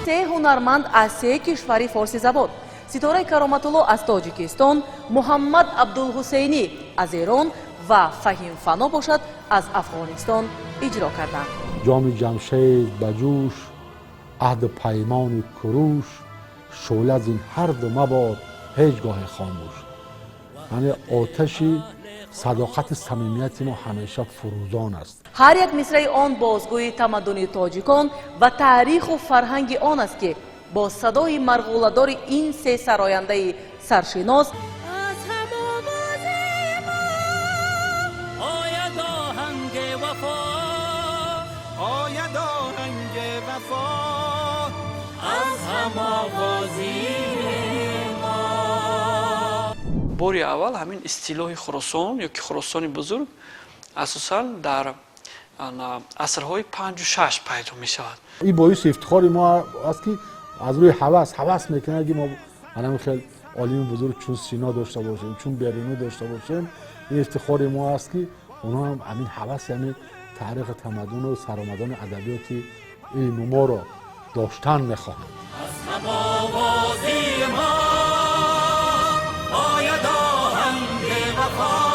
Се ҳунарманд аз се кишвари форсизабон: Ситораи Кароматулло аз Тоҷикистон, Муҳаммад Абдулҳусейнӣ аз Эрон ва Фаҳим Фано бошад, аз Афғонистон иҷро карданд. Ҷоми Ҷамшед ба ҷӯш, аҳду паймони Куруш, шӯъла зин ҳарду мабод ҳеҷ гоҳе хомӯш. Яъне оташи садоқати самимияти мо ҳамеша фурӯзон аст. Ҳар як мисраи он бозгӯи тамаддуни тоҷикон ва таъриху фарҳанги он аст, ки бо садои марғӯладори ин се сарояндаи саршинос аз ҳамовози мо ояд оҳанги вафо, ояд оҳанги вафо аз ҳамовози мо. Бори аввал ҳамин истилоҳи Хуросон ё ки Хуросони Бузург асосан дар асрҳои панҷу шаш пайдо мешавад. Ин боиси ифтихори мо аст, ки аз рӯи ҳавас ҳавас мекунад, ки мо анами хел олими бузург чун Сино дошта бошем, чун Берунӣ дошта бошем. Ин ифтихори мо аст, ки онҳо ҳам ҳамин ҳаваси ҳамин таърихи тамаддуну саромадони адабиёти илми моро доштан мехоҳанд. Аз ҳамовози мо ояд оҳанги вафо.